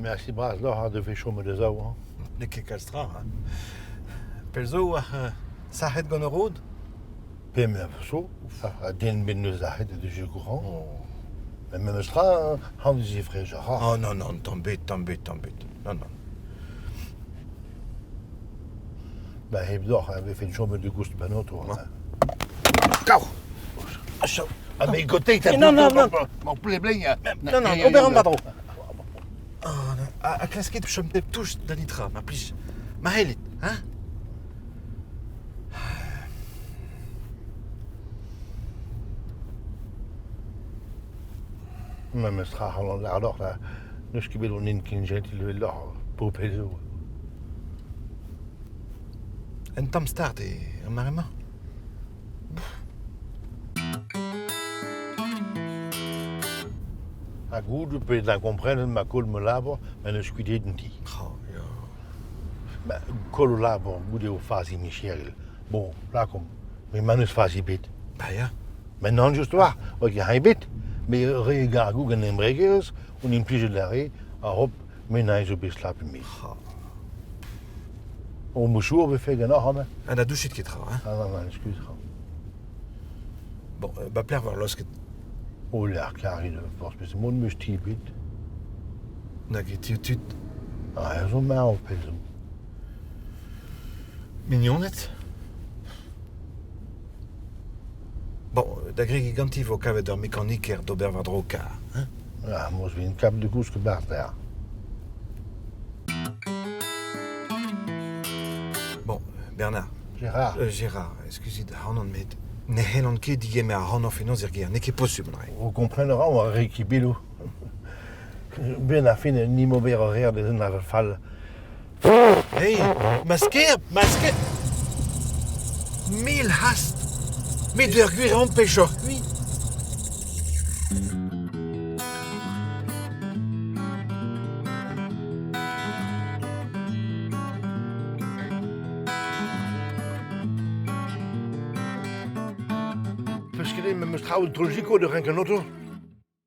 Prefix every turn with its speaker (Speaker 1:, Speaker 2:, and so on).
Speaker 1: Mersi bras deoc'h ha defe chomet da zaou. Hein.
Speaker 2: N'eo ket kalz tra. Hein. Pell zo oac'h sac'het gant ur rod?
Speaker 1: Pemp zo, ha den bet neus sac'het e deus courant. Oh. Mais memes tra, han zifrej a ra.
Speaker 2: Oh non, non, tamm bet, tamm bet, tamm bet. Non, non.
Speaker 1: Ba hep deoc'h e vefe chomet de goust ben oto. Hein.
Speaker 2: Kaou!
Speaker 1: Ah, mais gotek, t'as
Speaker 2: Non, non, non.
Speaker 1: Mon poulet bling.
Speaker 2: Non, non, ober an war-dro. Ha klaskit chom pep touch da nitra, mar plij. Ma c'hellit, hein?
Speaker 1: Memes tra c'hallan lâret deoc'h da n'eus ket bet on hini ken jentil eveldoc'h, paotr zo.
Speaker 2: Un tamm start eo ar mare-mañ.
Speaker 1: Ha goude pe da gomprenet ma koll ma labour, ma n'eus kuitaet an ti.
Speaker 2: Oh, ya.
Speaker 1: Ma koll o labour goude o fazi micherel. Bon, lakaomp, met ma n'eus fazi ebet.
Speaker 2: Ba ya.
Speaker 1: Met nann just war, oa ket eñ ebet. Met re gargoù gant embregerezh, on implijet ar re, ha hop, me nae zo bet stlapet me.
Speaker 2: Oh.
Speaker 1: O mouchour vefe ganeoc'h amañ?
Speaker 2: Ha na douchit ket tra, hein?
Speaker 1: Ah, non, non, excuse.
Speaker 2: Bon, ba pelec'h war laosket?
Speaker 1: O lec'h klarit forzh peseurt mod 'meus ti ebet.
Speaker 2: Nag e ti tud?
Speaker 1: Ah, ez on marv pell zo.
Speaker 2: Mignoned? Bon, da gregiñ ganti vo kavet ur mekaniker d'ober war-dro karr, hein?
Speaker 1: Ah, moz vin kap de gousk barzh der.
Speaker 2: Bon, Bernard.
Speaker 1: Gérard.
Speaker 2: Gérard, excusez ac'hanon, met ne c'hellan ket digemer ac'hanoc'h fenoz er gêr, n'eo ket posubl an dra.
Speaker 1: O kompren a ra war rekibeloù. Ben ar fin ni m'ober a reer dezhañ avel fall.
Speaker 2: Hey, ma sker, ma sker! Mil hast! Met ur gwir ampech oc'h kuit.
Speaker 1: Peus ket memes traoù trojiko de renk an oto?